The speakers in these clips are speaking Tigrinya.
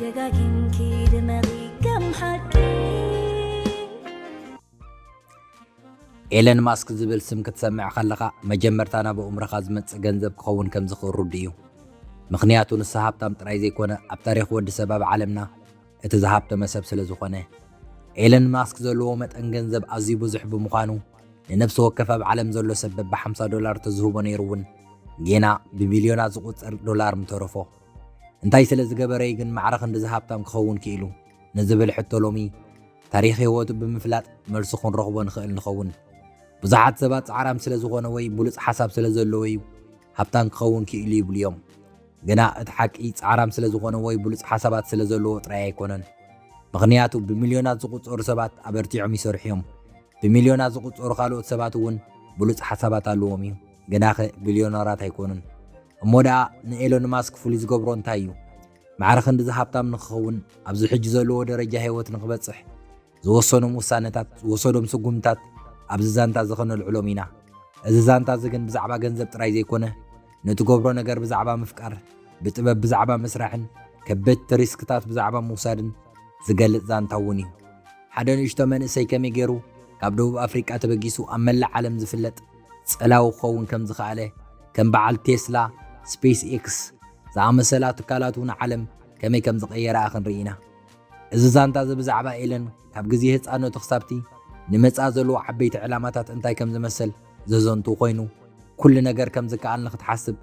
ደጋጊምኪ ድመቒ ከም ሓቂ። ኤለን ማስክ ዝብል ስም ክትሰምዕ ከለኻ መጀመርታ ናብ ኣእምሮኻ ዝመጽእ ገንዘብ ክኸውን ከም ዝኽእል ርዱእ እዩ። ምኽንያቱ ንሱ ሃብታም ጥራይ ዘይኮነ ኣብ ታሪኽ ወዲ ሰብ ኣብ ዓለምና እቲ ዝሃብተመ ሰብ ስለ ዝኾነ። ኤለን ማስክ ዘለዎ መጠን ገንዘብ ኣዝዩ ብዙሕ ብምዃኑ ንነፍሲ ወከፍ ኣብ ዓለም ዘሎ ሰብ በቢ ሓምሳ ዶላር ተዝህቦ ነይሩ እውን ጌና ብሚልዮናት ዝቑጸር ዶላር ምተረፎ። እንታይ ስለ ዝገበረ እዩ ግን ማዕረ ክንድዚ ሃብታም ክኸውን ክኢሉ ንዝብል ሕቶ ሎሚ ታሪኽ ህይወቱ ብምፍላጥ መልሱ ክንረኽቦ ንኽእል ንኸውን። ብዙሓት ሰባት ጻዕራም ስለ ዝኾነ ወይ ብሉጽ ሓሳብ ስለ ዘለዎ እዩ ሃብታም ክኸውን ክኢሉ ይብሉ እዮም። ግና እቲ ሓቂ ጻዕራም ስለ ዝኾነ ወይ ብሉጽ ሓሳባት ስለ ዘለዎ ጥራይ ኣይኮነን። ምኽንያቱ ብሚልዮናት ዝቑጸሩ ሰባት ኣበርቲዖም ይሰርሑ እዮም። ብሚልዮናት ዝቑጸሩ ካልኦት ሰባት እውን ብሉጽ ሓሳባት ኣለዎም እዩ። ግናኸ ቢልዮነራት ኣይኮኑን። እሞ ደኣ ንኤሎን ማስክ ፍሉይ ዝገብሮ እንታይ እዩ? ማዕረ ክንድዚ ሃብታም ንኽኸውን ኣብዚ ሕጂ ዘለዎ ደረጃ ህይወት ንኽበጽሕ ዝወሰኖም ውሳነታት ዝወሰዶም ስጉምታት ኣብዚ ዛንታ እዚ ከነልዕሎም ኢና። እዚ ዛንታ እዚ ግን ብዛዕባ ገንዘብ ጥራይ ዘይኮነ ንትገብሮ ነገር ብዛዕባ ምፍቃር ብጥበብ ብዛዕባ ምስራሕን ከበድቲ ሪስክታት ብዛዕባ ምውሳድን ዝገልጽ ዛንታ እውን እዩ። ሓደ ንእሽቶ መንእሰይ ከመይ ገይሩ ካብ ደቡብ ኣፍሪቃ ተበጊሱ ኣብ መላእ ዓለም ዝፍለጥ ጸላዊ ክኸውን ከም ዝኸኣለ ከም በዓል ቴስላ፣ ስፔስ ኤክስ ዝኣመሰላ ትካላት እውን ዓለም ከመይ ከም ዝቐየረኣ ክንርኢ ኢና። እዚ ዛንታ እዚ ብዛዕባ ኤለን ካብ ግዜ ህጻነቱ ክሳብቲ ንመጻ ዘለዎ ዓበይቲ ዕላማታት እንታይ ከም ዝመሰል ዘዘንቱ ኮይኑ ኩሉ ነገር ከም ዝከኣል ንክትሓስብ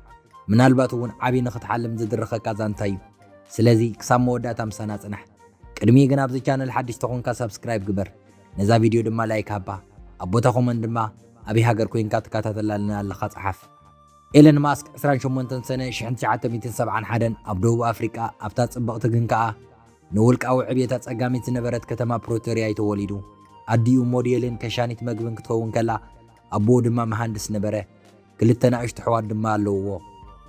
ምናልባት እውን ዓቢ ንክትሓልም ዝድርኸካ ዛንታ እዩ። ስለዚ ክሳብ መወዳእታ ምሳና ጽናሕ። ቅድሚ ግን ኣብዚ ቻነል ሓድሽ ተኾንካ ሳብስክራይብ ግበር፣ ነዛ ቪድዮ ድማ ላይክ ሃባ፣ ኣብ ቦታ ኮመንት ድማ ኣበይ ሃገር ኮይንካ ትከታተላልና ኣለኻ ጸሓፍ። ኤለን ማስክ ዕስራን ሸሞንተን ሰነ ሽሕን ትሽዓተ ሚእትን ሰብዓን ሓደን ኣብ ደቡብ ኣፍሪቃ ኣብታ ጽብቕቲ ግን ከኣ ንውልቃዊ ዕብየት ኣጸጋሚት ዝነበረት ከተማ ፕሪቶርያ እዩ ተወሊዱ። ኣዲኡ ሞዴልን ከሻኒት መግብን ክትኸውን ከላ ኣቦኡ ድማ መሃንድስ ነበረ። ክልተ ንኣሽቱ ኣሕዋት ድማ ኣለውዎ።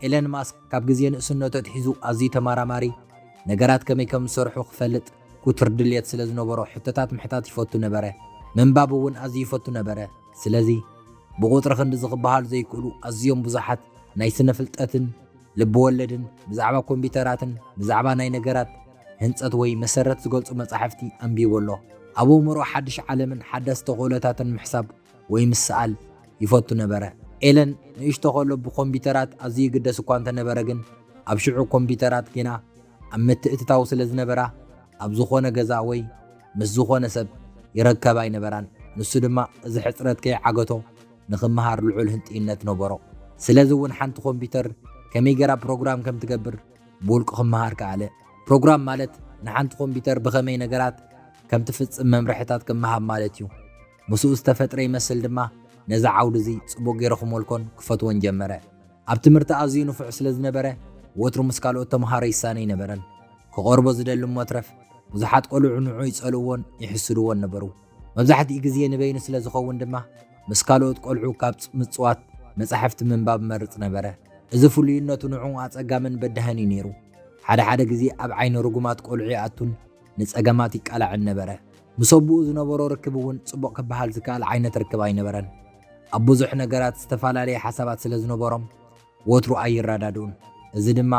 ኤለን ማስክ ካብ ግዜ ንእስነቱ ኣትሒዙ ኣዝዩ ተመራማሪ፣ ነገራት ከመይ ከም ዝሰርሑ ክፈልጥ ኩትር ድልየት ስለ ዝነበሮ ሕቶታት ምሕታት ይፈቱ ነበረ። ምንባብ እውን ኣዝዩ ይፈቱ ነበረ። ስለዚ ብቑጽሪ ክንድዚ ክበሃሉ ዘይክእሉ ኣዝዮም ብዙሓት ናይ ስነ ፍልጠትን ልቢ ወለድን ብዛዕባ ኮምፒተራትን ብዛዕባ ናይ ነገራት ህንጸት ወይ መሰረት ዝገልጹ መጻሕፍቲ ኣንቢቡ ኣሎ። ኣብ ኣእምሮ ሓድሽ ዓለምን ሓዳስ ተኽእሎታትን ምሕሳብ ወይ ምስኣል ይፈቱ ነበረ። ኤለን ንእሽቶ ከሎ ብኮምፒተራት ኣዝዩ ይግደስ እኳ እንተነበረ ግን ኣብ ሽዑ ኮምፒተራት ጌና ኣብ ምትእትታው ስለ ዝነበራ ኣብ ዝኾነ ገዛ ወይ ምስ ዝኾነ ሰብ ይረከብ ኣይነበራን። ንሱ ድማ እዚ ሕጽረት ከይዓገቶ ንኽመሃር ልዑል ህንጥይነት ነበሮ። ስለዚ እውን ሓንቲ ኮምፒተር ከመይ ገይራ ፕሮግራም ከም ትገብር ብውልቁ ክመሃር ከኣለ። ፕሮግራም ማለት ንሓንቲ ኮምፒተር ብኸመይ ነገራት ከም ትፍጽም መምርሕታት ክመሃብ ማለት እዩ። ምስኡ ዝተፈጥረ ይመስል ድማ ነዚ ዓውዲ እዚ ጽቡቕ ገይሩ ክመልኮን ክፈትዎን ጀመረ። ኣብ ትምህርቲ ኣዝዩ ንፉዕ ስለ ዝነበረ ወትሩ ምስ ካልኦት ተምሃሮ ይሳነ ኣይነበረን። ክቐርቦ ዝደሊ እሞ ትረፍ ብዙሓት ቆልዑ ንዑ ይጸልእዎን ይሕስድዎን ነበሩ። መብዛሕትኡ ግዜ ንበይኑ ስለ ዝኸውን ድማ ምስ ካልኦት ቆልዑ ካብ ምጽዋት መጻሕፍቲ ምንባብ ይመርጽ ነበረ። እዚ ፍሉይነቱ ንዕኡ ኣጸጋምን በዳህን እዩ ነይሩ። ሓደ ሓደ ግዜ ኣብ ዓይኒ ርጉማት ቆልዑ ይኣቱን ንጸገማት ይቃላዕን ነበረ። ምስ ኣቦኡ ዝነበሮ ርክብ እውን ጽቡቕ ክበሃል ዝከኣል ዓይነት ርክብ ኣይነበረን። ኣብ ብዙሕ ነገራት ዝተፈላለየ ሓሳባት ስለ ዝነበሮም ወትሩ ኣይረዳድኡን። እዚ ድማ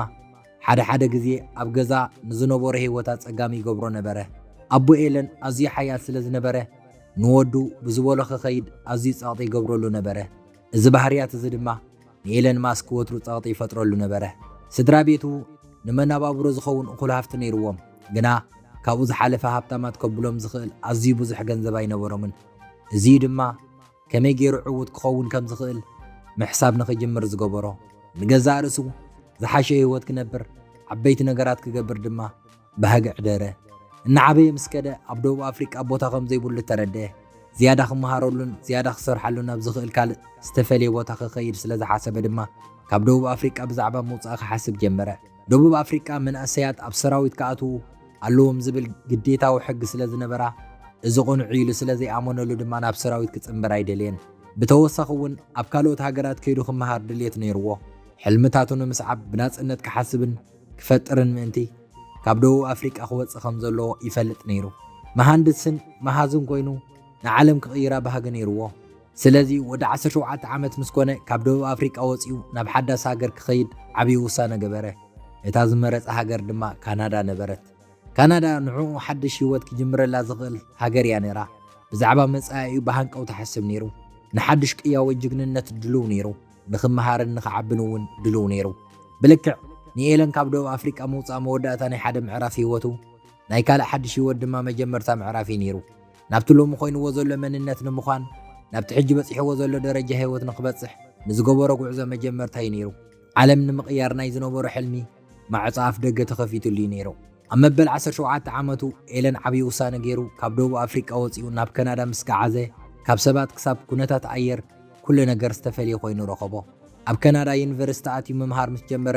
ሓደ ሓደ ግዜ ኣብ ገዛ ንዝነበሮ ህይወት ኣጸጋሚ ይገብሮ ነበረ። ኣቦ ኤለን ኣዝዩ ሓያል ስለ ዝነበረ ንወዱ ብዝበሎ ክኸይድ ኣዝዩ ጸቕጢ ይገብረሉ ነበረ። እዚ ባህርያት እዚ ድማ ንኤለን ማስክ ወትሩ ጸቕጢ ይፈጥረሉ ነበረ። ስድራ ቤቱ ንመነባብሮ ዝኸውን እኹል ሃፍቲ ነይርዎም፣ ግና ካብኡ ዝሓለፈ ሃብታማት ከብሎም ዝኽእል ኣዝዩ ብዙሕ ገንዘብ ኣይነበሮምን። እዚ ድማ ከመይ ገይሩ ዕዉት ክኸውን ከም ዝኽእል ምሕሳብ ንኽጅምር ዝገበሮ። ንገዛእ ርእሱ ዝሓሸ ህይወት ክነብር፣ ዓበይቲ ነገራት ክገብር ድማ ባህጊ ዕደረ። እናዓበየ ምስ ከደ ኣብ ደቡብ ኣፍሪቃ ቦታ ከም ዘይብሉ ተረድአ። ዝያዳ ክመሃረሉን ዝያዳ ክሰርሓሉን ኣብ ዝኽእል ካልእ ዝተፈልየ ቦታ ክኸይድ ስለ ዝሓሰበ ድማ ካብ ደቡብ ኣፍሪቃ ብዛዕባ ምውጻእ ክሓስብ ጀመረ። ደቡብ ኣፍሪቃ መንእሰያት ኣብ ሰራዊት ክኣትዉ ኣለዎም ዝብል ግዴታዊ ሕጊ ስለ ዝነበራ እዚ ቅኑዕ ኢሉ ስለ ዘይኣመነሉ ድማ ናብ ሰራዊት ክጽንበር ኣይደለየን። ብተወሳኺ እውን ኣብ ካልኦት ሃገራት ከይዱ ክመሃር ድልየት ነይርዎ። ሕልምታቱ ንምስዓብ ብናጽነት ክሓስብን ክፈጥርን ምእንቲ ካብ ደቡብ ኣፍሪቃ ክወጽእ ከም ዘለዎ ይፈልጥ ነይሩ። መሃንድስን መሃዝን ኮይኑ ንዓለም ክቕይራ ባህጊ ነይርዎ። ስለዚ ወዲ ዓሰርተ ሸውዓተ ዓመት ምስ ኮነ ካብ ደቡብ ኣፍሪቃ ወጺኡ ናብ ሓዳስ ሃገር ክኸይድ ዓብዪ ውሳነ ገበረ። እታ ዝመረጻ ሃገር ድማ ካናዳ ነበረት። ካናዳ ንዕኡ ሓድሽ ህይወት ክጅምረላ ዝኽእል ሃገር እያ ነይራ። ብዛዕባ መጻኢኡ ብሃንቀው ትሓስብ ነይሩ። ንሓድሽ ቅያ ወይ ጅግንነት ድሉው ነይሩ። ንኽመሃርን ንኽዓብን እውን ድሉው ነይሩ። ብልክዕ ንኤለን ካብ ደቡብ ኣፍሪቃ ምውጻእ መወዳእታ ናይ ሓደ ምዕራፍ ህይወቱ፣ ናይ ካልእ ሓድሽ ህይወት ድማ መጀመርታ ምዕራፍ እዩ ነይሩ። ናብቲ ሎሚ ኮይንዎ ዘሎ መንነት ንምዃን፣ ናብቲ ሕጂ በጺሕዎ ዘሎ ደረጃ ህይወት ንኽበጽሕ ንዝገበሮ ጉዕዞ መጀመርታ እዩ ነይሩ። ዓለም ንምቕያር ናይ ዝነበሮ ሕልሚ ማዕጾ ኣፍ ደገ ተኸፊቱሉ እዩ ነይሩ። ኣብ መበል ዓሰርተ ሸውዓተ ዓመቱ ኤለን ዓብዪ ውሳነ ገይሩ ካብ ደቡብ ኣፍሪቃ ወጺኡ ናብ ካናዳ ምስ ገዓዘ፣ ካብ ሰባት ክሳብ ኩነታት ኣየር ኩሉ ነገር ዝተፈልየ ኮይኑ ረኸቦ። ኣብ ካናዳ ዩኒቨርሲቲ ኣትዩ ምምሃር ምስ ጀመረ፣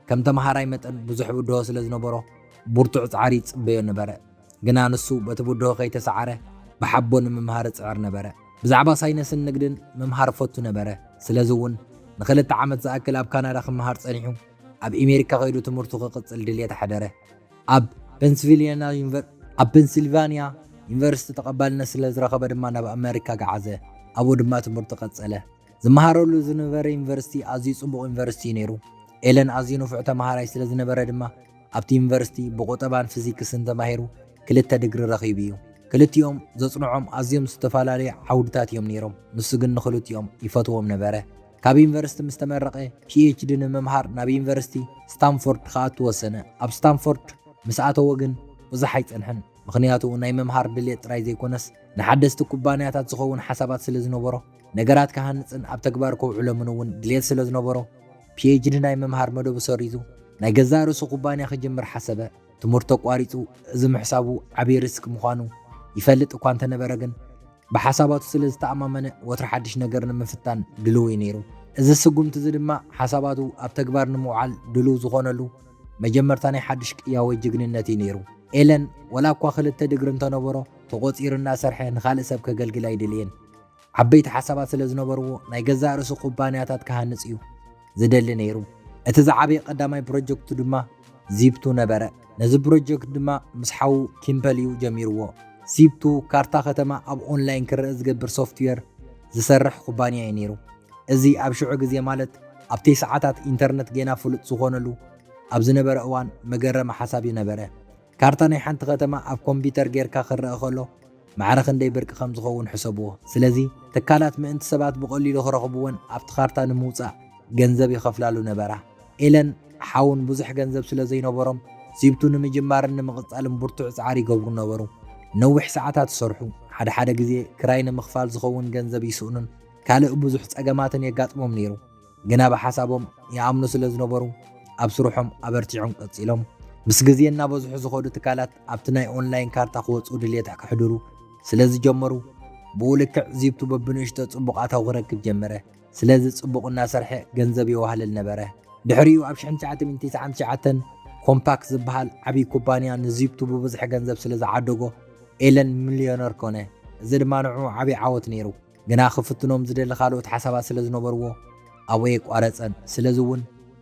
ከም ተምሃራይ መጠን ብዙሕ ብድሆ ስለ ዝነበሮ ብርቱዕ ጻዕሪ ይጽበዮ ነበረ። ግና ንሱ በቲ ብድሆ ከይተሰዓረ ብሓቦ ንምምሃር ይጽዕር ነበረ። ብዛዕባ ሳይነስን ንግድን ምምሃር ፈቱ ነበረ። ስለዚ እውን ንኽልተ ዓመት ዝኣክል ኣብ ካናዳ ክመሃር ጸኒሑ፣ ኣብ ኣሜሪካ ከይዱ ትምህርቱ ክቕጽል ድልየት ኣሕደረ። ኣብ ፔንስልቫንያ ዩኒቨር-፣ ኣብ ፔንስልቫንያ ዩኒቨርሲቲ ተቐባልነት ስለ ዝረኸበ ድማ ናብ ኣመሪካ ገዓዘ። ኣብኡ ድማ ትምህርቱ ቀጸለ። ዝመሃረሉ ዝነበረ ዩኒቨርሲቲ ኣዝዩ ጽቡቕ ዩኒቨርሲቲ እዩ ነይሩ። ኤለን ኣዝዩ ንፉዕ ተመሃራይ ስለ ዝነበረ ድማ ኣብቲ ዩኒቨርሲቲ ብቁጠባን ፊዚክስን ተማሂሩ ክልተ ድግሪ ረኺቡ እዩ። ክልቲኦም ዘጽንዖም ኣዝዮም ዝተፈላለዩ ዓውድታት እዮም ነይሮም። ንሱ ግን ንኽልቲኦም ይፈትዎም ነበረ። ካብ ዩኒቨርሲቲ ምስ ተመረቐ ፒኤችዲ ንምምሃር ናብ ዩኒቨርሲቲ ስታንፎርድ ክኣቱ ወሰነ። ኣብ ስታንፎርድ ምስ ኣተወ ግን ብዙሕ ኣይጸንሐን። ምኽንያቱ ናይ ምምሃር ድሌት ጥራይ ዘይኮነስ ንሓደስቲ ኩባንያታት ዝኸውን ሓሳባት ስለ ዝነበሮ፣ ነገራት ክሃንጽን ኣብ ተግባር ከውዕሎምን እውን ድሌት ስለ ዝነበሮ፣ ፒኤችዲ ናይ ምምሃር መደቡ ሰሪዙ ናይ ገዛእ ርእሱ ኩባንያ ክጅምር ሓሰበ። ትምህርቱ ኣቋሪጹ፣ እዚ ምሕሳቡ ዓብዪ ሪስክ ምዃኑ ይፈልጥ እኳ እንተነበረ ግን፣ ብሓሳባቱ ስለ ዝተኣማመነ ወትሩ ሓድሽ ነገር ንምፍታን ድልው እዩ ነይሩ። እዚ ስጉምቲ እዚ ድማ ሓሳባቱ ኣብ ተግባር ንምውዓል ድልው ዝኾነሉ መጀመርታ ናይ ሓድሽ ቅያ ወይ ጅግንነት እዩ ነይሩ። ኤለን ወላ እኳ ክልተ ድግሪ እንተነበሮ፣ ተቖጺሩ እናሰርሐ ንኻልእ ሰብ ከገልግል ኣይደልየን። ዓበይቲ ሓሳባት ስለ ዝነበርዎ ናይ ገዛእ ርእሱ ኩባንያታት ክሃንጽ እዩ ዝደሊ ነይሩ። እቲ ዝዓበየ ቀዳማይ ፕሮጀክቱ ድማ ዚፕቱ ነበረ። ነዚ ፕሮጀክት ድማ ምስ ሓዉ ኪምፐል እዩ ጀሚርዎ። ዚፕቱ ካርታ ከተማ ኣብ ኦንላይን ክረአ ዝገብር ሶፍትዌር ዝሰርሕ ኩባንያ እዩ ነይሩ። እዚ ኣብ ሽዑ ግዜ ማለት ኣብቲ ሰዓታት ኢንተርነት ጌና ፍሉጥ ዝኾነሉ ኣብ ዝነበረ እዋን መገረሚ ሓሳብ እዩ ነበረ። ካርታ ናይ ሓንቲ ከተማ ኣብ ኮምፒውተር ጌርካ ክረአ ከሎ ማዕረ ክንደይ ብርቂ ከም ዝኸውን ሕሰብዎ። ስለዚ ትካላት ምእንቲ ሰባት ብቐሊሉ ክረኽብወን ኣብቲ ካርታ ንምውጻእ ገንዘብ ይኸፍላሉ ነበራ። ኤለን ሓውን ብዙሕ ገንዘብ ስለ ዘይነበሮም ዚፕቱ ንምጅማርን ንምቕጻልን ብርቱዕ ጻዕሪ ይገብሩ ነበሩ። ነዊሕ ሰዓታት ይሰርሑ። ሓደ ሓደ ግዜ ክራይ ንምኽፋል ዝኸውን ገንዘብ ይስእኑን ካልእ ብዙሕ ጸገማትን የጋጥሞም ነይሩ። ግና ብሓሳቦም ይኣምኑ ስለ ዝነበሩ ኣብ ስርሖም ኣበርቲዖም ቀጺሎም። ምስ ግዜ እናበዝሑ ዝኸዱ ትካላት ኣብቲ ናይ ኦንላይን ካርታ ክወጽኡ ድሌት ከሕድሩ ስለ ዝጀመሩ ብኡ ልክዕ ዚፕቱ በብንእሽቶ ጽቡቕ ኣታዊ ክረክብ ጀመረ። ስለዚ ጽቡቕ እናሰርሐ ገንዘብ የዋህልል ነበረ። ድሕሪኡ ኣብ ሽሕን ትሽዓተ ሚእትን ትስዓን ትሽዓተን ኮምፓክ ዝበሃል ዓብዪ ኩባንያ ንዚፕቱ ብብዝሒ ገንዘብ ስለ ዝዓደጎ ኤለን ሚልዮነር ኮነ። እዚ ድማ ንዕኡ ዓብዪ ዓወት ነይሩ። ግና ክፍትኖም ዝደሊ ካልኦት ሓሳባት ስለ ዝነበርዎ ኣብኡ የቋረጸን። ስለዚ እውን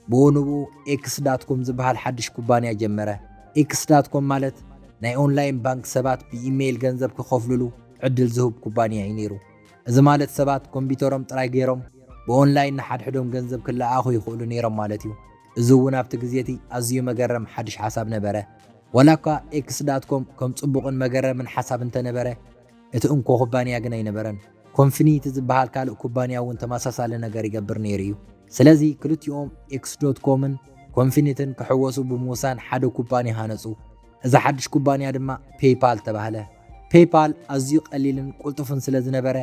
ብኡ ንብኡ ኤክስ ዳት ኮም ዝበሃል ሓድሽ ኩባንያ ጀመረ። ኤክስ ዳት ኮም ማለት ናይ ኦንላይን ባንክ ሰባት ብኢሜይል ገንዘብ ክኸፍልሉ ዕድል ዝህብ ኩባንያ እዩ ነይሩ። እዚ ማለት ሰባት ኮምፒውተሮም ጥራይ ገይሮም ብኦንላይን ንሓድሕዶም ገንዘብ ክለኣኹ ይኽእሉ ነይሮም ማለት እዩ። እዚ እውን ኣብቲ ግዜ እቲ ኣዝዩ መገረም ሓድሽ ሓሳብ ነበረ። ዋላ እኳ ኤክስ ዳት ኮም ከም ጽቡቕን መገረምን ሓሳብ እንተነበረ፣ እቲ እንኮ ኩባንያ ግን ኣይነበረን። ኮንፊኒቲ ዝበሃል ካልእ ኩባንያ እውን ተመሳሳሊ ነገር ይገብር ነይሩ እዩ። ስለዚ ክልቲኦም ኤክስ ዶት ኮምን ኮንፊኒትን ክሕወሱ ብምውሳን ሓደ ኩባንያ ሃነጹ። እዚ ሓድሽ ኩባንያ ድማ ፔይፓል ተባህለ። ፔይፓል ኣዝዩ ቀሊልን ቅልጡፍን ስለ ዝነበረ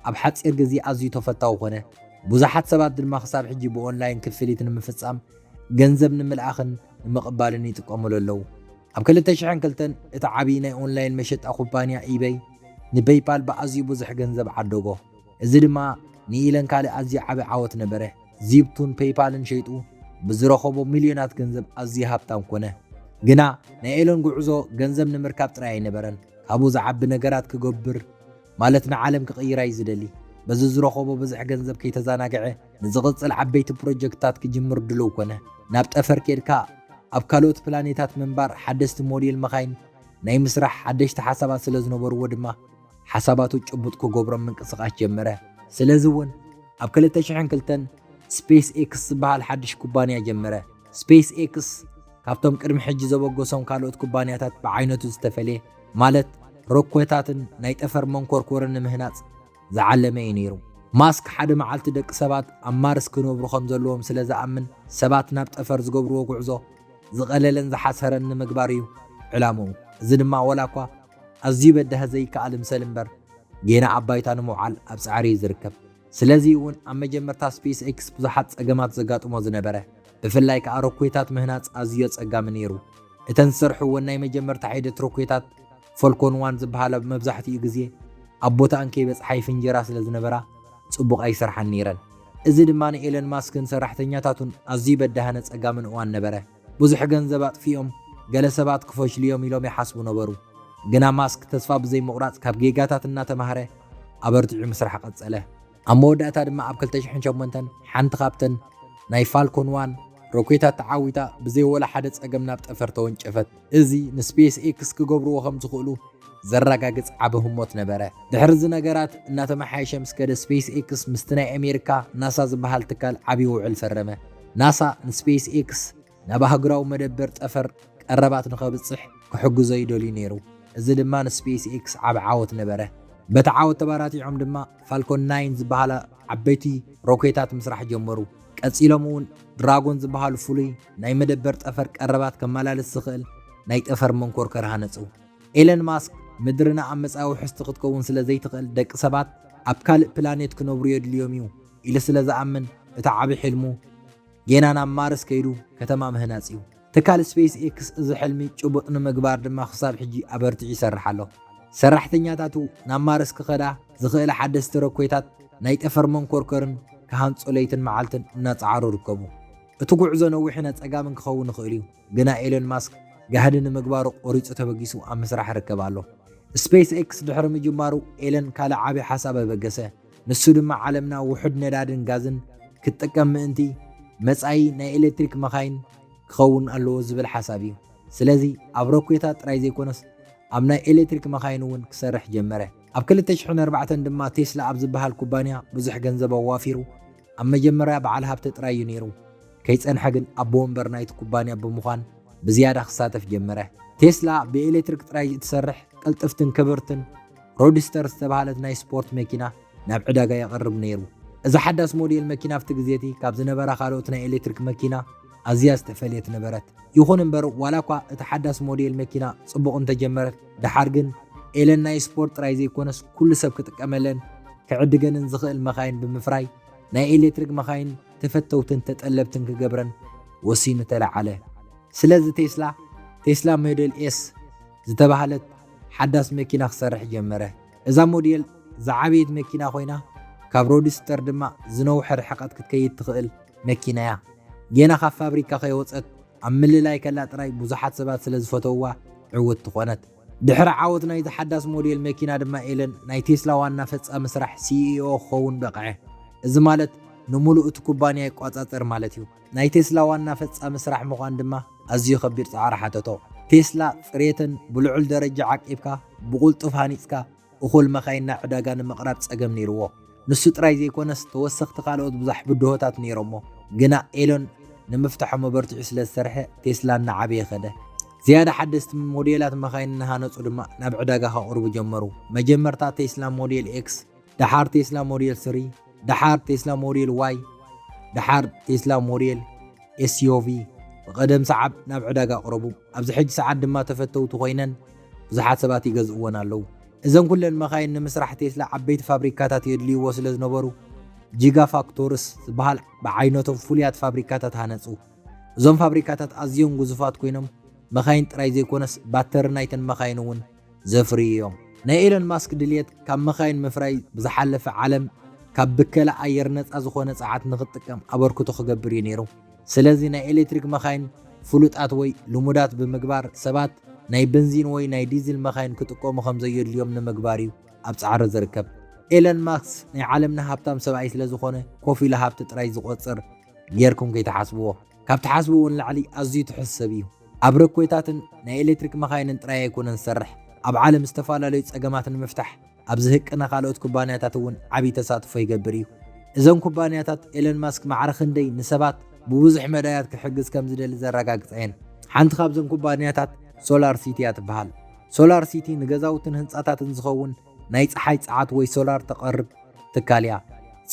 ኣብ ሓጺር ግዜ ኣዝዩ ተፈታዊ ኮነ። ብዙሓት ሰባት ድማ ክሳብ ሕጂ ብኦንላይን ክፍሊት ንምፍጻም፣ ገንዘብ ንምልኣኽን ንምቕባልን ይጥቀሙሉ ኣለዉ። ኣብ ክልተ ሽሕን ክልተን እቲ ዓብዪ ናይ ኦንላይን መሸጣ ኩባንያ ኢበይ ንፔይፓል ብኣዝዩ ብዙሕ ገንዘብ ዓደጎ። እዚ ድማ ንኢለን ካልእ ኣዝዩ ዓቢ ዓወት ነበረ። ዚፕቱን ፔይፓልን ሸይጡ ብዝረኸቦ ሚልዮናት ገንዘብ ኣዝዩ ሃብታም ኮነ። ግና ናይ ኤለን ጉዕዞ ገንዘብ ንምርካብ ጥራይ ኣይነበረን። ካብኡ ዝዓቢ ነገራት ክገብር ማለት ንዓለም ክቕይራ እዩ ዝደሊ። በዚ ዝረኸቦ ብዙሕ ገንዘብ ከይተዘናግዐ ንዝቕጽል ዓበይቲ ፕሮጀክትታት ክጅምር ድሉው ኮነ። ናብ ጠፈር ኬድካ ኣብ ካልኦት ፕላኔታት ምንባር፣ ሓደስቲ ሞዴል መኻይን ናይ ምስራሕ ሓደሽቲ ሓሳባት ስለ ዝነበርዎ ድማ ሓሳባቱ ጭቡጥ ክገብሮም ምንቅስቓስ ጀመረ። ስለዚ እውን ኣብ ክልተ ሽሕን ክልተን ስፔስ ኤክስ ዝበሃል ሓድሽ ኩባንያ ጀመረ። ስፔስ ኤክስ ካብቶም ቅድሚ ሕጂ ዘበገሶም ካልኦት ኩባንያታት ብዓይነቱ ዝተፈልየ፣ ማለት ሮኬታትን ናይ ጠፈር መንኮርኮርን ንምህናጽ ዝዓለመ እዩ ነይሩ። ማስክ ሓደ መዓልቲ ደቂ ሰባት ኣብ ማርስ ክነብሩ ከም ዘለዎም ስለ ዝኣምን፣ ሰባት ናብ ጠፈር ዝገብርዎ ጉዕዞ ዝቐለለን ዝሓሰረን ንምግባር እዩ ዕላምኡ። እዚ ድማ ዋላ እኳ ኣዝዩ በዳሂ ዘይከኣል ይምሰል እምበር፣ ጌና ኣብ ባይታ ንምውዓል ኣብ ጻዕሪ እዩ ዝርከብ። ስለዚ እውን ኣብ መጀመርታ ስፔስ ኤክስ ብዙሓት ጸገማት ዘጋጥሞ ዝነበረ፣ ብፍላይ ከኣ ሮኬታት ምህናጽ ኣዝዩ ኣጸጋሚ ነይሩ። እተን ዝሰርሕወን ናይ መጀመርታ ሒደት ሮኬታት ፎልኮን ዋን ዝበሃላ መብዛሕትኡ ግዜ ኣብ ቦታኣን ከይበጽሓ ይፍንጀራ ስለ ዝነበራ ጽቡቕ ኣይሰርሓን ነይረን። እዚ ድማ ንኤለን ማስክን ሰራሕተኛታቱን ኣዝዩ በዳህን ኣጸጋምን እዋን ነበረ። ብዙሕ ገንዘብ ኣጥፊኦም፣ ገለ ሰባት ክፈሽሉ እዮም ኢሎም ይሓስቡ ነበሩ። ግና ማስክ ተስፋ ብዘይምቑራጽ ካብ ጌጋታት እናተማህረ ኣበርቲዑ ምስራሕ ቀጸለ። ኣብ መወዳእታ ድማ ኣብ ክልተ ሽሕን ሸሞንተን ሓንቲ ካብተን ናይ ፋልኮን ዋን ሮኬታት ተዓዊታ ብዘይ ወላ ሓደ ጸገም ናብ ጠፈር ተወንጨፈት። እዚ ንስፔስ ኤክስ ክገብርዎ ከም ዝኽእሉ ዘረጋግጽ ዓቢ ህሞት ነበረ። ድሕሪ እዚ ነገራት እናተመሓየሸ ምስ ከደ ስፔስ ኤክስ ምስቲ ናይ ኣሜሪካ ናሳ ዝበሃል ትካል ዓቢ ውዕል ፈረመ። ናሳ ንስፔስ ኤክስ ናብ ኣህጉራዊ መደበር ጠፈር ቀረባት ንኸብጽሕ ክሕግዞ ይደልዩ ነይሩ። እዚ ድማ ንስፔስ ኤክስ ዓቢ ዓወት ነበረ። በቲ ዓወት ተባራቲዖም ድማ ፋልኮን ናይን ዝበሃላ ዓበይቲ ሮኬታት ምስራሕ ጀመሩ። ቀጺሎም እውን ድራጎን ዝበሃሉ ፍሉይ ናይ መደበር ጠፈር ቀረባት ከመላልስ ዝኽእል ናይ ጠፈር መንኮርኮር ሃነጹ። ኤለን ማስክ፣ ምድርና ኣብ መጻኢ ውሕስቲ ክትከውን ስለ ዘይትኽእል፣ ደቂ ሰባት ኣብ ካልእ ፕላኔት ክነብሩ የድልዮም እዩ ኢሉ ስለ ዝኣምን፣ እቲ ዓቢ ሕልሙ ጌና ናብ ማርስ ከይዱ ከተማ ምህናጽ እዩ። ትካል ስፔስ ኤክስ እዚ ሕልሚ ጭቡጥ ንምግባር ድማ ክሳብ ሕጂ ኣበርቲዑ ይሰርሕ ኣሎ። ሰራሕተኛታቱ ናብ ማርስ ክኸዳ ዝኽእላ ሓደስቲ ሮኬታት፣ ናይ ጠፈር መንኮርኮርን ክሃንጹ ለይትን መዓልትን እናጸዓሩ ይርከቡ። እቲ ጉዕዞ ነዊሕን ኣጸጋምን ክኸውን ይኽእል እዩ፣ ግና ኤለን ማስክ ጋህዲ ንምግባሩ ቆሪጹ ተበጊሱ ኣብ ምስራሕ ይርከብ ኣሎ። ስፔስ ኤክስ ድሕሪ ምጅማሩ ኤለን ካልእ ዓቢ ሓሳብ ኣበገሰ። ንሱ ድማ ዓለምና ውሑድ ነዳድን ጋዝን ክትጥቀም ምእንቲ፣ መጻኢ ናይ ኤሌክትሪክ መኻይን ክኸውን ኣለዎ ዝብል ሓሳብ እዩ። ስለዚ ኣብ ሮኬታት ጥራይ ዘይኮነስ ኣብ ናይ ኤሌክትሪክ መኻይን እውን ክሰርሕ ጀመረ። ኣብ ክልተ ሽሕን ኣርባዕተን ድማ ቴስላ ኣብ ዝበሃል ኩባንያ ብዙሕ ገንዘብ ኣዋፊሩ፣ ኣብ መጀመርያ በዓል ሃብቲ ጥራይ እዩ ነይሩ። ከይጸንሐ ግን ኣቦ ወንበር ናይቲ ኩባንያ ብምዃን ብዝያዳ ክሳተፍ ጀመረ። ቴስላ ብኤሌክትሪክ ጥራይ እትሰርሕ ቅልጥፍትን ክብርትን ሮድስተር ዝተባህለት ናይ ስፖርት መኪና ናብ ዕዳጋ የቕርብ ነይሩ። እዛ ሓዳስ ሞዴል መኪና ኣብቲ ግዜ እቲ ካብ ዝነበራ ካልኦት ናይ ኤሌክትሪክ መኪና ኣዝያ ዝተፈልየት ነበረት። ይኹን እምበር፣ ዋላ እኳ እቲ ሓዳስ ሞዴል መኪና ጽቡቕ እንተጀመረት፣ ደሓር ግን ኤለን ናይ ስፖርት ጥራይ ዘይኮነስ ኩሉ ሰብ ክጥቀመለን ክዕድገንን ዝኽእል መኻይን ብምፍራይ ናይ ኤሌክትሪክ መኻይን ተፈተውትን ተጠለብትን ክገብረን ወሲኑ ተለዓለ። ስለዚ ቴስላ፣ ቴስላ ሞዴል ኤስ ዝተባህለት ሓዳስ መኪና ክሰርሕ ጀመረ። እዛ ሞዴል ዝዓበየት መኪና ኮይና፣ ካብ ሮድስተር ድማ ዝነውሐ ርሕቀት ክትከይድ ትኽእል መኪና እያ። ጌና ካብ ፋብሪካ ከይወጸት ኣብ ምልላይ ከላ ጥራይ ብዙሓት ሰባት ስለ ዝፈተውዋ ዕውትቲ ኮነት። ድሕሪ ዓወት ናይዚ ሓዳስ ሞዴል መኪና ድማ ኤለን ናይ ቴስላ ዋና ፈጻሚ ስራሕ ሲኢኦ ክኸውን በቕዐ። እዚ ማለት ንምሉእ እቲ ኩባንያ ይቆጻጸር ማለት እዩ። ናይ ቴስላ ዋና ፈጻሚ ስራሕ ምዃን ድማ ኣዝዩ ከቢድ ጻዕሪ ሓተቶ። ቴስላ ጽሬተን ብልዑል ደረጃ ዓቂብካ ብቕልጡፍ ሃኒጽካ እኹል መኻይን ናብ ዕዳጋ ንምቕራብ ጸገም ነይርዎ። ንሱ ጥራይ ዘይኮነስ ተወሰኽቲ ካልኦት ብዙሕ ብድሆታት ነይሮሞ። ግና ኤሎን ንምፍታሖም ኣበርቲዑ ስለ ዝሰርሐ ቴስላ እናዓበየ ከደ። ዝያዳ ሓደስቲ ሞዴላት መኻይን እናሃነጹ ድማ ናብ ዕዳጋ ከቕርቡ ጀመሩ። መጀመርታ ቴስላ ሞዴል ኤክስ፣ ደሓር ቴስላ ሞዴል ስሪ፣ ደሓር ቴስላ ሞዴል ዋይ፣ ደሓር ቴስላ ሞዴል ኤስዩቪ ብቐደም ሰዓብ ናብ ዕዳጋ ኣቕረቡ። ኣብዚ ሕጂ ሰዓት ድማ ተፈተውቲ ኮይነን ብዙሓት ሰባት ይገዝእወን ኣለዉ። እዘን ኩለን መኻይን ንምስራሕ ቴስላ ዓበይቲ ፋብሪካታት የድልይዎ ስለ ዝነበሩ ጂጋ ፋክቶርስ ዝበሃል ብዓይነቶም ፍሉያት ፋብሪካታት ሃነጹ። እዞም ፋብሪካታት ኣዝዮም ግዙፋት ኮይኖም መኻይን ጥራይ ዘይኮነስ ባተሪ ናይተን መኻይን እውን ዘፍርዩ እዮም። ናይ ኤሎን ማስክ ድልየት ካብ መኻይን ምፍራይ ብዝሓለፈ ዓለም ካብ ብከላ ኣየር ነጻ ዝኾነ ጸዓት ንኽትጥቀም ኣበርክቶ ክገብር እዩ ነይሩ። ስለዚ ናይ ኤሌክትሪክ መኻይን ፍሉጣት ወይ ልሙዳት ብምግባር ሰባት ናይ በንዚን ወይ ናይ ዲዝል መኻይን ክጥቀሙ ከም ዘየድልዮም ንምግባር እዩ ኣብ ጻዕሪ ዝርከብ። ኤለን ማስክ ናይ ዓለምና ሃብታም ሰብኣይ ስለ ዝኾነ ኮፍ ኢሉ ሃብቲ ጥራይ ዝቖጽር ጌርኩም ከይትሓስብዎ። ካብ ትሓስብዎ ንላዕሊ ኣዝዩ ትሑት ሰብ እዩ። ኣብ ረኮይታትን ናይ ኤሌክትሪክ መኻይንን ጥራይ ኣይኮነን ዝሰርሕ። ኣብ ዓለም ዝተፈላለዩ ጸገማት ንምፍታሕ ኣብ ዝህቅና ካልኦት ኩባንያታት እውን ዓብዪ ተሳትፎ ይገብር እዩ። እዘን ኩባንያታት ኤለን ማስክ ማዕረ ክንደይ ንሰባት ብብዙሕ መዳያት ክሕግዝ ከም ዝደሊ ዘረጋግጻ እየን። ሓንቲ ካብዘን ኩባንያታት ሶላር ሲቲ እያ ትበሃል። ሶላር ሲቲ ንገዛውትን ህንፃታትን ዝኸውን ናይ ፀሓይ ፀዓት ወይ ሶላር ተቐርብ ትካል እያ።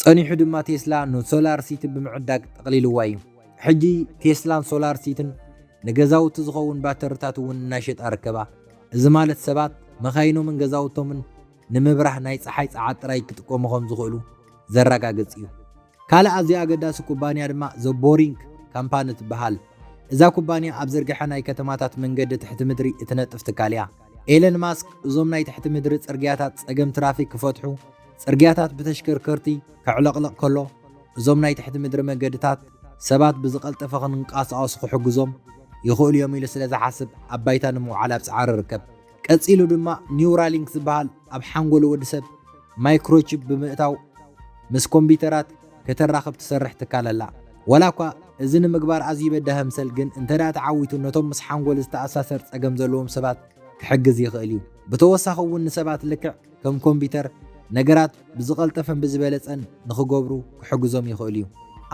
ፀኒሑ ድማ ቴስላ ንሶላር ሲቲ ብምዕዳግ ጠቕሊልዋ እዩ። ሕጂ ቴስላን ሶላር ሲትን ንገዛውቲ ዝኸውን ባተርታት እውን እናሸጣ ርከባ። እዚ ማለት ሰባት መኻይኖምን ገዛውቶምን ንምብራህ ናይ ፀሓይ ፀዓት ጥራይ ክጥቀሙ ከም ዝኽእሉ ዘረጋግጽ እዩ። ካልእ ኣዝዩ ኣገዳሲ ኩባንያ ድማ ዘ ቦሪንግ ካምፓኒ ትበሃል። እዛ ኩባንያ ኣብ ዝርግሐ ናይ ከተማታት መንገዲ ትሕቲ ምድሪ እትነጥፍ ትካል እያ። ኤለን ማስክ እዞም ናይ ትሕቲ ምድሪ ጽርግያታት ጸገም ትራፊክ ክፈትሑ፣ ጽርግያታት ብተሽከርከርቲ ከዕለቕለቕ ከሎ፣ እዞም ናይ ትሕቲ ምድሪ መንገድታት ሰባት ብዝቐልጠፈ ክንንቀሳቐሱ ክሕግዞም ይኽእሉ እዮም ኢሉ ስለ ዝሓስብ ኣብ ባይታ ንምውዓል ኣብ ጻዕሪ ይርከብ። ቀጺሉ ድማ ኒውራሊንክ ዝበሃል ኣብ ሓንጎል ወዲ ሰብ ማይክሮቺፕ ብምእታው ምስ ኮምፒውተራት ከተራኽብ ትሰርሕ ትካል ኣላ። ዋላ እኳ እዚ ንምግባር ኣዝዩ በዳሂ ምሰል ግን እንተ ደኣ ተዓዊቱ ነቶም ምስ ሓንጎል ዝተኣሳሰር ጸገም ዘለዎም ሰባት ክሕግዝ ይኽእል እዩ። ብተወሳኺ እውን ንሰባት ልክዕ ከም ኮምፒውተር ነገራት ብዝቐልጠፈን ብዝበለጸን ንኽገብሩ ክሕግዞም ይኽእል እዩ።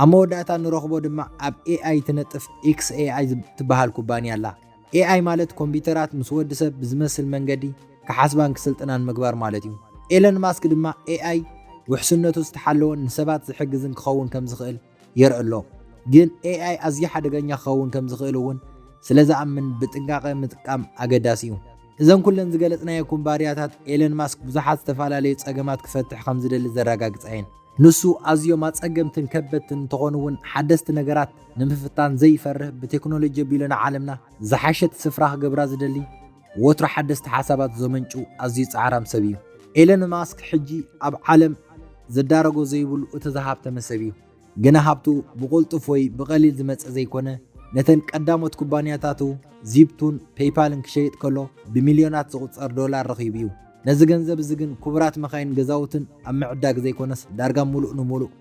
ኣብ መወዳእታ ንረኽቦ ድማ ኣብ ኤኣይ ትነጥፍ ኤክስ ኤኣይ ትበሃል ኩባንያ ኣላ። ኤኣይ ማለት ኮምፒውተራት ምስ ወዲ ሰብ ብዝመስል መንገዲ ክሓስባን ክስልጥናን ምግባር ማለት እዩ። ኤለን ማስክ ድማ ኤኣይ ውሕስነቱ ዝተሓለወን ንሰባት ዝሕግዝን ክኸውን ከም ዝኽእል የርኢ ኣሎ። ግን ኤኣይ ኣዝዩ ሓደገኛ ክኸውን ከም ዝኽእል እውን ስለ ዝኣምን ብጥንቃቐ ምጥቃም ኣገዳሲ እዩ። እዘን ኩለን ዝገለጽናዮ ኩባንያታት ኤለን ማስክ ብዙሓት ዝተፈላለዩ ጸገማት ክፈትሕ ከም ዝደሊ ዘረጋግጻ እየን። ንሱ ኣዝዮም ኣጸገምትን ከበድትን እንተኾኑ እውን ሓደስቲ ነገራት ንምፍታን ዘይፈርህ ብቴክኖሎጂ ኣቢሉ ንዓለምና ዝሓሸት ስፍራ ክገብራ ዝደሊ ወትሩ ሓደስቲ ሓሳባት ዘመንጩ ኣዝዩ ጻዕራም ሰብ እዩ። ኤለን ማስክ ሕጂ ኣብ ዓለም ዘዳረጎ ዘይብሉ እቲ ዝሃብተመ ሰብ እዩ። ግና ሃብቱ ብቕልጡፍ ወይ ብቐሊል ዝመጸ ዘይኮነ፣ ነተን ቀዳሞት ኩባንያታቱ ዚፕቱን ፔይፓልን ክሸይጥ ከሎ ብሚልዮናት ዝቑጸር ዶላር ረኺቡ እዩ። ነዚ ገንዘብ እዚ ግን ክቡራት መኻይን፣ ገዛውትን ኣብ ምዕዳግ ዘይኮነስ ዳርጋ ምሉእ ንምሉእ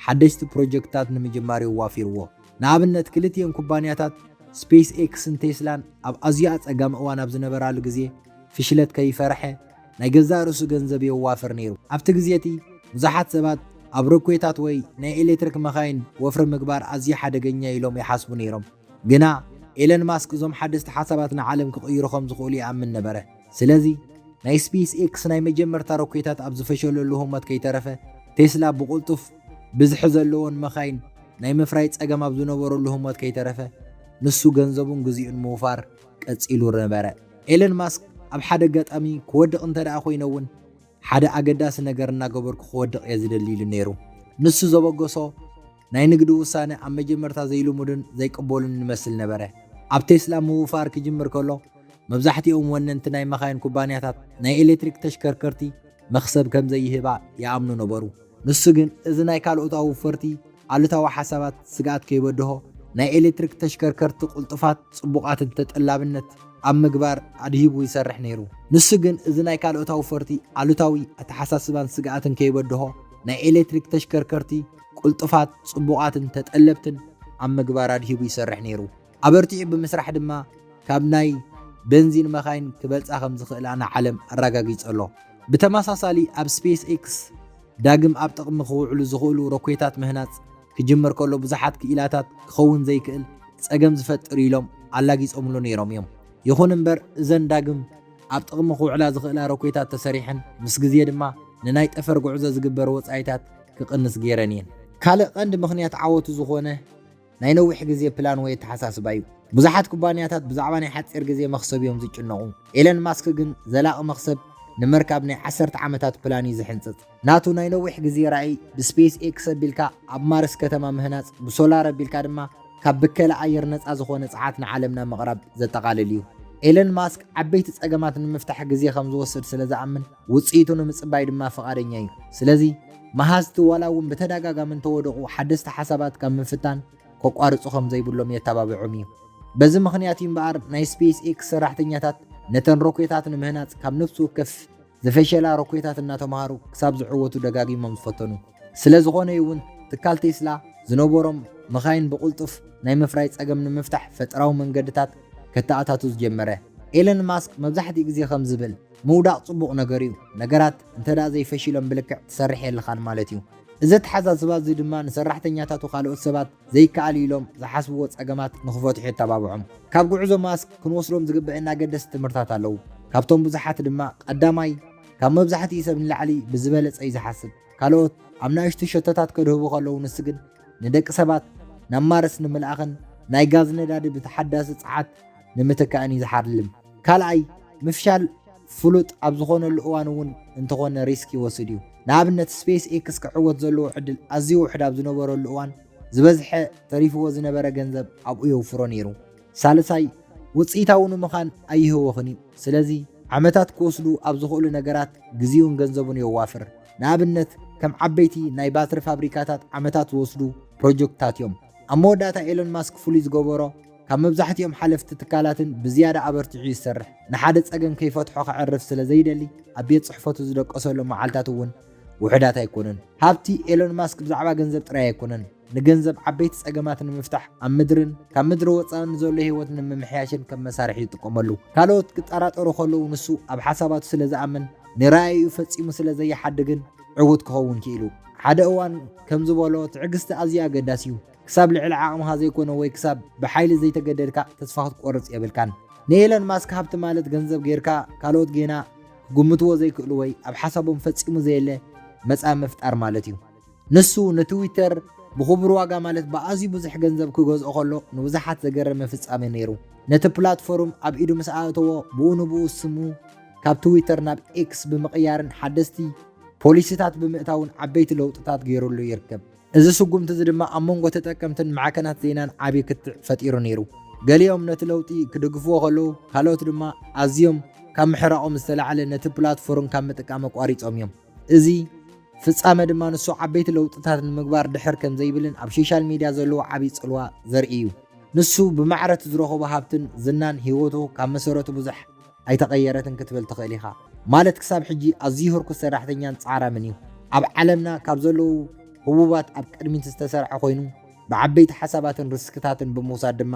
ሓደሽቲ ፕሮጀክትታት ንምጅማር እዩ ኣዋፊርዎ። ንኣብነት ክልቲኤን ኩባንያታት ስፔስ ኤክስን ቴስላን ኣብ ኣዝዩ ኣጸጋሚ እዋን ኣብ ዝነበራሉ ግዜ ፍሽለት ከይፈርሐ ናይ ገዛእ ርእሱ ገንዘብ የዋፍር ነይሩ። ኣብቲ ግዜ እቲ ብዙሓት ሰባት ኣብ ሮኬታት ወይ ናይ ኤሌክትሪክ መኻይን ወፍሪ ምግባር ኣዝዩ ሓደገኛ ኢሎም ይሓስቡ ነይሮም። ግና ኤለን ማስክ እዞም ሓደስቲ ሓሳባት ንዓለም ክቕይሩ ከም ዝኽእሉ ይኣምን ነበረ። ስለዚ ናይ ስፔስ ኤክስ ናይ መጀመርታ ሮኬታት ኣብ ዝፈሸለሉ ህሞት ከይተረፈ ቴስላ ብቕልጡፍ ብዝሒ ዘለዎን መኻይን ናይ ምፍራይ ጸገም ኣብ ዝነበረሉ ህሞት ከይተረፈ ንሱ ገንዘቡን ግዚኡን ምውፋር ቀጺሉ ነበረ። ኤለን ማስክ ኣብ ሓደ ኣጋጣሚ ክወድቕ እንተ ደኣ ኮይነ እውን ሓደ ኣገዳሲ ነገር እናገበርኩ ክወድቕ እየ ዝደሊ ኢሉ ነይሩ። ንሱ ዘበገሶ ናይ ንግዲ ውሳነ ኣብ መጀመርታ ዘይልሙድን ዘይቅበሉን ይመስል ነበረ። ኣብ ቴስላ ምውፋር ክጅምር ከሎ መብዛሕትኦም ወነንቲ ናይ መኻይን ኩባንያታት ናይ ኤሌክትሪክ ተሽከርከርቲ መኽሰብ ከም ዘይህባ ይኣምኑ ነበሩ። ንሱ ግን እዚ ናይ ካልኦት ኣውፈርቲ ኣሉታዊ ሓሳባት ስግኣት ከይበድሆ ናይ ኤሌክትሪክ ተሽከርከርቲ ቅልጡፋት፣ ጽቡቓትን ተጠላብነት ኣብ ምግባር ኣድሂቡ ይሰርሕ ነይሩ። ንሱ ግን እዚ ናይ ካልኦት ኣውፈርቲ ኣሉታዊ ኣተሓሳስባን ስግኣትን ከይበድሆ ናይ ኤሌክትሪክ ተሽከርከርቲ ቅልጡፋት፣ ጽቡቓትን ተጠለብትን ኣብ ምግባር ኣድሂቡ ይሰርሕ ነይሩ። ኣበርቲዑ ብምስራሕ ድማ ካብ ናይ በንዚን መኻይን ክበልጻ ከም ዝኽእላ ንዓለም ኣረጋጊጹ ኣሎ። ብተመሳሳሊ ኣብ ስፔስ ኤክስ ዳግም ኣብ ጥቕሚ ክውዕሉ ዝኽእሉ ሮኬታት ምህናጽ ክጅምር ከሎ ብዙሓት ክኢላታት ክኸውን ዘይክእል ጸገም ዝፈጥር ኢሎም ኣላጊጾምሉ ነይሮም እዮም። ይኹን እምበር እዘን ዳግም ኣብ ጥቕሚ ክውዕላ ዝኽእላ ሮኬታት ተሰሪሐን ምስ ግዜ ድማ ንናይ ጠፈር ጉዕዞ ዝግበር ወጻኢታት ክቕንስ ገይረን እየን። ካልእ ቀንዲ ምኽንያት ዓወቱ ዝኾነ ናይ ነዊሕ ግዜ ፕላን ወይ ኣተሓሳስባ እዩ። ብዙሓት ኩባንያታት ብዛዕባ ናይ ሓጺር ግዜ መኽሰብ እዮም ዝጭነቑ። ኤለን ማስክ ግን ዘላቒ መኽሰብ ንምርካብ ናይ ዓሰርተ ዓመታት ፕላን እዩ ዝሕንጽጽ። ናቱ ናይ ነዊሕ ግዜ ራእይ ብስፔስ ኤክስ ኣቢልካ ኣብ ማርስ ከተማ ምህናጽ፣ ብሶላር ኣቢልካ ድማ ካብ ብከላ ኣየር ነጻ ዝኾነ ጸዓት ንዓለምና ምቕራብ ዘጠቓልል እዩ። ኤለን ማስክ ዓበይቲ ጸገማት ንምፍታሕ ግዜ ከም ዝወስድ ስለ ዝኣምን ውጽኢቱ ንምጽባይ ድማ ፍቓደኛ እዩ። ስለዚ መሃዝቲ ዋላ እውን ብተደጋጋሚ እንተወደቑ ሓደስቲ ሓሳባት ካብ ምፍታን ከቋርጹ ከም ዘይብሎም የተባብዖም እዩ። በዚ ምኽንያት እዩ እምበኣር ናይ ስፔስ ኤክስ ሰራሕተኛታት ነተን ሮኬታት ንምህናጽ ካብ ነፍሲ ወከፍ ዝፈሸላ ሮኬታት እናተምሃሩ ክሳብ ዝዕወቱ ደጋጊሞም ዝፈተኑ። ስለ ዝኾነ እዩ እውን ትካል ቴስላ ዝነበሮም መኻይን ብቕልጡፍ ናይ ምፍራይ ጸገም ንምፍታሕ ፈጠራዊ መንገድታት ከተኣታቱ ዝጀመረ። ኤለን ማስክ መብዛሕትኡ ግዜ ከም ዝብል ምውዳቕ ጽቡቕ ነገር እዩ። ነገራት እንተ ደኣ ዘይፈሺሎም ብልክዕ ትሰርሕ የለኻን ማለት እዩ። እዚ ኣተሓሳስባ እዚ ድማ ንሰራሕተኛታቱ ካልኦት ሰባት ዘይከኣል ኢሎም ዝሓስብዎ ጸገማት ንኽፈትሑ የተባብዖም። ካብ ጉዕዞ ማስክ ክንወስዶም ዝግበአና ኣገደስቲ ትምህርታት ኣለዉ። ካብቶም ብዙሓት ድማ፣ ቀዳማይ፣ ካብ መብዛሕትኡ ሰብ ንላዕሊ ብዝበለጸ እዩ ዝሓስብ። ካልኦት ኣብ ናእሽቱ ሸቶታት ከድህቡ ከለዉ፣ ንሱ ግን ንደቂ ሰባት ናብ ማርስ ንምልኣኽን ናይ ጋዝ ነዳዲ ብተሓዳሲ ጸዓት ንምትካእን እዩ ዝሓልም። ካልኣይ፣ ምፍሻል ፍሉጥ ኣብ ዝኾነሉ እዋን እውን እንተኾነ ሪስክ ይወስድ እዩ። ንኣብነት፣ ስፔስ ኤክስ ክዕወት ዘለዎ ዕድል ኣዝዩ ውሑድ ኣብ ዝነበረሉ እዋን፣ ዝበዝሐ ተሪፍዎ ዝነበረ ገንዘብ ኣብኡ የውፍሮ ነይሩ። ሳልሳይ፣ ውጽኢታዊ ንምዃን ኣይህወኽን እዩ። ስለዚ፣ ዓመታት ክወስዱ ኣብ ዝኽእሉ ነገራት ግዜኡን ገንዘቡን የዋፍር። ንኣብነት፣ ከም ዓበይቲ ናይ ባትሪ ፋብሪካታት ዓመታት ዝወስዱ ፕሮጀክትታት እዮም። ኣብ መወዳእታ፣ ኤሎን ማስክ ፍሉይ ዝገበሮ፣ ካብ መብዛሕትኦም ሓለፍቲ ትካላትን ብዝያዳ ኣበርቲዑ ይሰርሕ። ንሓደ ጸገም ከይፈትሖ ከዕርፍ ስለ ዘይደሊ፣ ኣብ ቤት ጽሕፈቱ ዝደቀሰሎም መዓልታት እውን ውሑዳት ኣይኮኑን። ሃብቲ ኤሎን ማስክ ብዛዕባ ገንዘብ ጥራይ ኣይኮነን። ንገንዘብ ዓበይቲ ጸገማት ንምፍታሕ፣ ኣብ ምድርን ካብ ምድሪ ወጻእን ንዘሎ ህይወት ንምምሕያሽን ከም መሳርሒ ይጥቀመሉ። ካልኦት ክጠራጠሩ ከለዉ፣ ንሱ ኣብ ሓሳባቱ ስለ ዝኣምን፣ ንራእይኡ ፈጺሙ ስለ ዘይሓድግን ዕዉት ክኸውን ክኢሉ። ሓደ እዋን ከም ዝበሎ፣ ትዕግስቲ ኣዝዩ ኣገዳሲ እዩ። ክሳብ ልዕሊ ዓቕምኻ ዘይኮነ ወይ ክሳብ ብሓይሊ ዘይተገደድካ፣ ተስፋ ክትቆርጽ የብልካን። ንኤለን ማስክ፣ ሃብቲ ማለት ገንዘብ ጌርካ ካልኦት ጌና ክግምትዎ ዘይክእሉ ወይ ኣብ ሓሳቦም ፈጺሙ ዘየለ መጻኢ ምፍጣር ማለት እዩ። ንሱ ንትዊተር ብኽቡር ዋጋ፣ ማለት ብኣዝዩ ብዙሕ ገንዘብ ክገዝኦ ከሎ፣ ንብዙሓት ዘገረመ ፍጻመ ነይሩ። ነቲ ፕላትፎርም ኣብ ኢዱ ምስ ኣእተዎ፣ ብኡ ንብኡ ስሙ ካብ ትዊተር ናብ ኤክስ ብምቕያርን ሓደስቲ ፖሊሲታት ብምእታውን ዓበይቲ ለውጥታት ገይሩሉ ይርከብ። እዚ ስጉምቲ እዚ ድማ ኣብ መንጎ ተጠቀምትን ማዕከናት ዜናን ዓቢ ክትዕ ፈጢሩ ነይሩ። ገሊኦም ነቲ ለውጢ ክድግፍዎ ከለዉ፣ ካልኦት ድማ ኣዝዮም ካብ ምሕራቖም ዝተላዕለ ነቲ ፕላትፎርም ካብ ምጥቃም ኣቋሪጾም እዮም። እዚ ፍጻመ ድማ፣ ንሱ ዓበይቲ ለውጥታት ንምግባር ድሕር ከም ዘይብልን ኣብ ሶሻል ሚድያ ዘለዎ ዓቢ ጽልዋ ዘርኢ እዩ። ንሱ ብማዕረ እቲ ዝረኸቦ ሃብትን ዝናን፣ ህይወቱ ካብ መሰረቱ ብዙሕ ኣይተቐየረትን ክትብል ትኽእል ኢኻ። ማለት፣ ክሳብ ሕጂ ኣዝዩ ህርኩት ሰራሕተኛን ጻዕራምን እዩ። ኣብ ዓለምና ካብ ዘለዉ ህቡባት ኣብ ቅድሚት ዝተሰርዐ ኮይኑ፣ ብዓበይቲ ሓሳባትን ሪስክታትን ብምውሳድ ድማ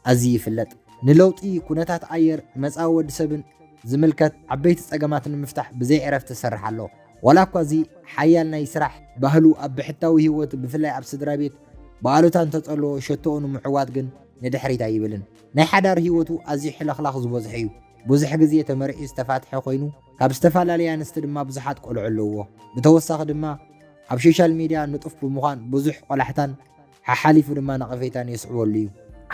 ኣዝዩ ይፍለጥ። ንለውጢ ኩነታት ኣየር፣ መጻኢ ወዲ ሰብን ዝምልከት ዓበይቲ ጸገማት ንምፍታሕ ብዘይ ዕረፍቲ ይሰርሕ ኣሎ። ዋላ እኳ እዚ ሓያል ናይ ስራሕ ባህሉ ኣብ ብሕታዊ ህይወቱ፣ ብፍላይ ኣብ ስድራ ቤት፣ ብኣሉታ እንተጸልዎ፣ ሸቶኡ ንምዕዋት ግን ንድሕሪት ኣይብልን። ናይ ሓዳር ህይወቱ ኣዝዩ ሕልኽላኽ ዝበዝሖ እዩ። ብዙሕ ግዜ ተመርዕዩ ዝተፋትሐ ኮይኑ፣ ካብ ዝተፈላለያ ኣንስቲ ድማ ብዙሓት ቆልዑ ኣለውዎ። ብተወሳኺ ድማ ኣብ ሶሻል ሚድያ ንጡፍ ብምዃን ብዙሕ ቆላሕታን ሓሓሊፉ ድማ ነቐፌታን የስዕበሉ እዩ።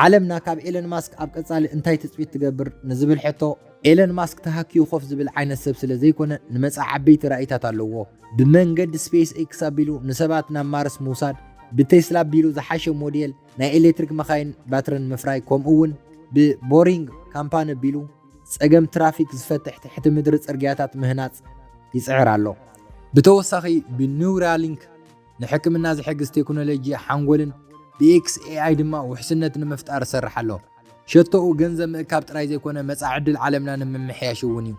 ዓለምና ካብ ኤለን ማስክ ኣብ ቀጻሊ እንታይ ትጽቢት ትገብር ንዝብል ሕቶ፣ ኤለን ማስክ ተሃክዩ ኮፍ ዝብል ዓይነት ሰብ ስለ ዘይኮነ፣ ንመጻኢ ዓበይቲ ራእይታት ኣለዎ። ብመንገዲ ስፔስ ኤክስ ኣቢሉ ንሰባት ናብ ማርስ ምውሳድ፣ ብቴስላ ኣቢሉ ዝሓሸ ሞዴል ናይ ኤሌክትሪክ መኻይን ባትርን ምፍራይ፣ ከምኡ እውን ብቦሪንግ ካምፓኒ ኣቢሉ ጸገም ትራፊክ ዝፈትሕ ትሕቲ ምድሪ ጽርግያታት ምህናጽ ይጽዕር ኣሎ። ብተወሳኺ ብኒውራሊንክ ንሕክምና ዝሕግዝ ቴክኖሎጂ ሓንጎልን ብኤክስ ኤኣይ ድማ ውሕስነት ንምፍጣር ይሰርሕ ኣሎ። ሸቶኡ ገንዘብ ምእካብ ጥራይ ዘይኮነ፣ መጻኢ ዕድል ዓለምና ንምምሕያሽ እውን እዩ።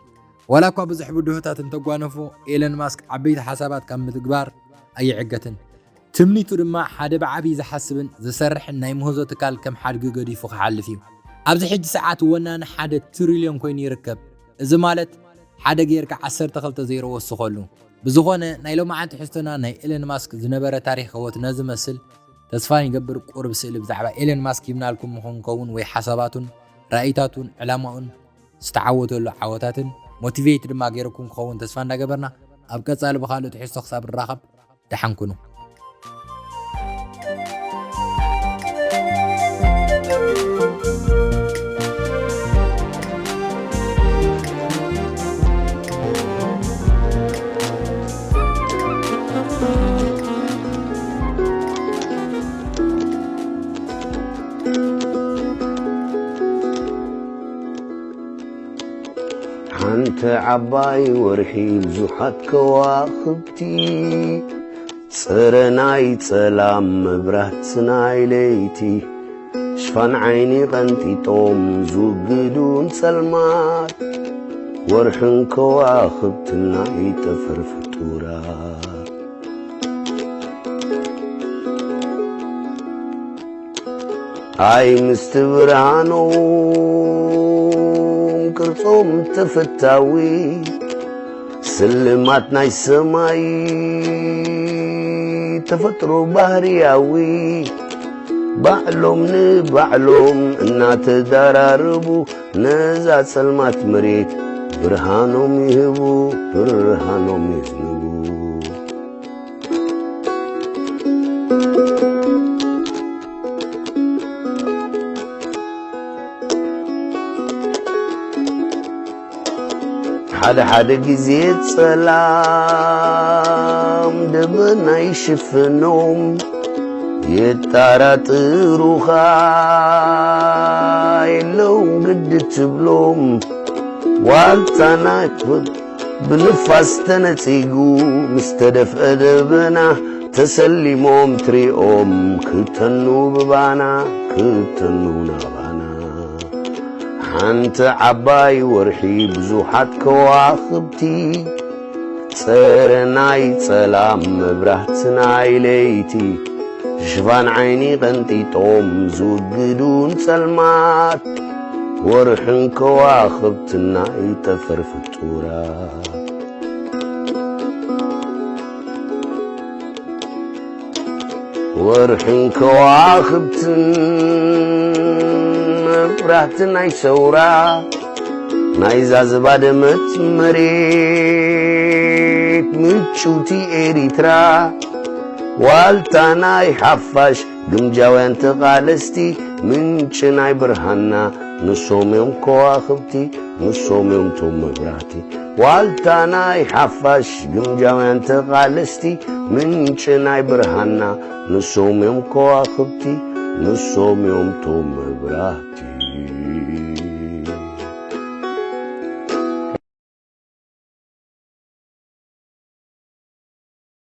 ዋላ እኳ ብዙሕ ብድሆታት እንተጓነፎ፣ ኤለን ማስክ ዓበይቲ ሓሳባት ካብ ምትግባር ኣይዕገትን። ትምኒቱ ድማ ሓደ ብዓቢ ዝሓስብን ዝሰርሕን ናይ ምህዞ ትካል ከም ሓድጊ ገዲፉ ክሓልፍ እዩ። ኣብዚ ሕጂ ሰዓት ወናኒ ሓደ ትሪልዮን ኮይኑ ይርከብ። እዚ ማለት ሓደ ጌርካ ዓሰርተ ክልተ ዜሮ ወስኸሉ። ብዝኾነ ናይ ሎማዓንቲ ትሕዝቶና ናይ ኤለን ማስክ ዝነበረ ታሪኽ ህይወት ነዚ መስል። ተስፋ ይገብር ቁሩብ ስእሊ ብዛዕባ ኤለን ማስክ ሂብናልኩም ምኾን ክኸውን ወይ ሓሳባቱን ራእይታቱን ዕላማኡን ዝተዓወተሉ ዓወታትን ሞቲቬት ድማ ገይርኩም ክኸውን ተስፋ እንዳገበርና ኣብ ቀጻሊ ብኻልእ ትሕዝቶ ክሳብ ንራኸብ ደሓን ኩኑ። ሓንቲ ዓባይ ወርሒ ብዙሓት ከዋኽብቲ፣ ጽረ ናይ ጸላም መብራት ናይ ለይቲ፣ ሽፋን ዓይኒ ቀንጢጦም ዝውግዱን ጸልማት፣ ወርሕን ከዋኽብትን ናይ ጠፈር ፍጡራት። ኣይ ምስቲ ብርሃኖም ቅርጾም ተፈታዊ፣ ስልማት ናይ ሰማይ ተፈጥሮ ባህርያዊ ባዕሎም ንባዕሎም እናተዳራረቡ ነዛ ጸልማት መሬት ብርሃኖም ይህቡ፣ ብርሃኖም ይህቡ። ሓደ ሓደ ግዜ ጸላም ደበና ይሽፍኖም፣ የጣራጥሩኻ የለውን ግዲ ትብሎም። ዋልታና ብንፋስ ተነጺጉ ምስ ተደፍአ ደበና ተሰሊሞም ትሪኦም ክተኑ ብባና ክተኑ ናባና። ሓንቲ ዓባይ ወርሒ ብዙሓት ከዋኽብቲ ጸረ ናይ ጸላም መብራህቲ ናይ ለይቲ ሽፋን ዓይኒ ቀንጢጦም ዝውግዱን ጸልማት ወርሕን ከዋኽብትን ናይ ጠፈር ፍጡራት። ወርሕን ከዋኽብትን መብራህቲ ናይ ሰውራ ናይዛ ዝባደመት መሬት ምጭውቲ ኤሪትራ። ዋልታ ናይ ሓፋሽ ግምጃውያን ተቓለስቲ ምንጪ ናይ ብርሃንና ንሶም እዮም ከዋኽብቲ ንሶም እዮም ቶም መብራህቲ። ዋልታ ናይ ሓፋሽ ግምጃውያን ተቓለስቲ ምንጪ ናይ ብርሃንና ንሶም እዮም ከዋኽብቲ ንሶም እዮም ቶም መብራህቲ።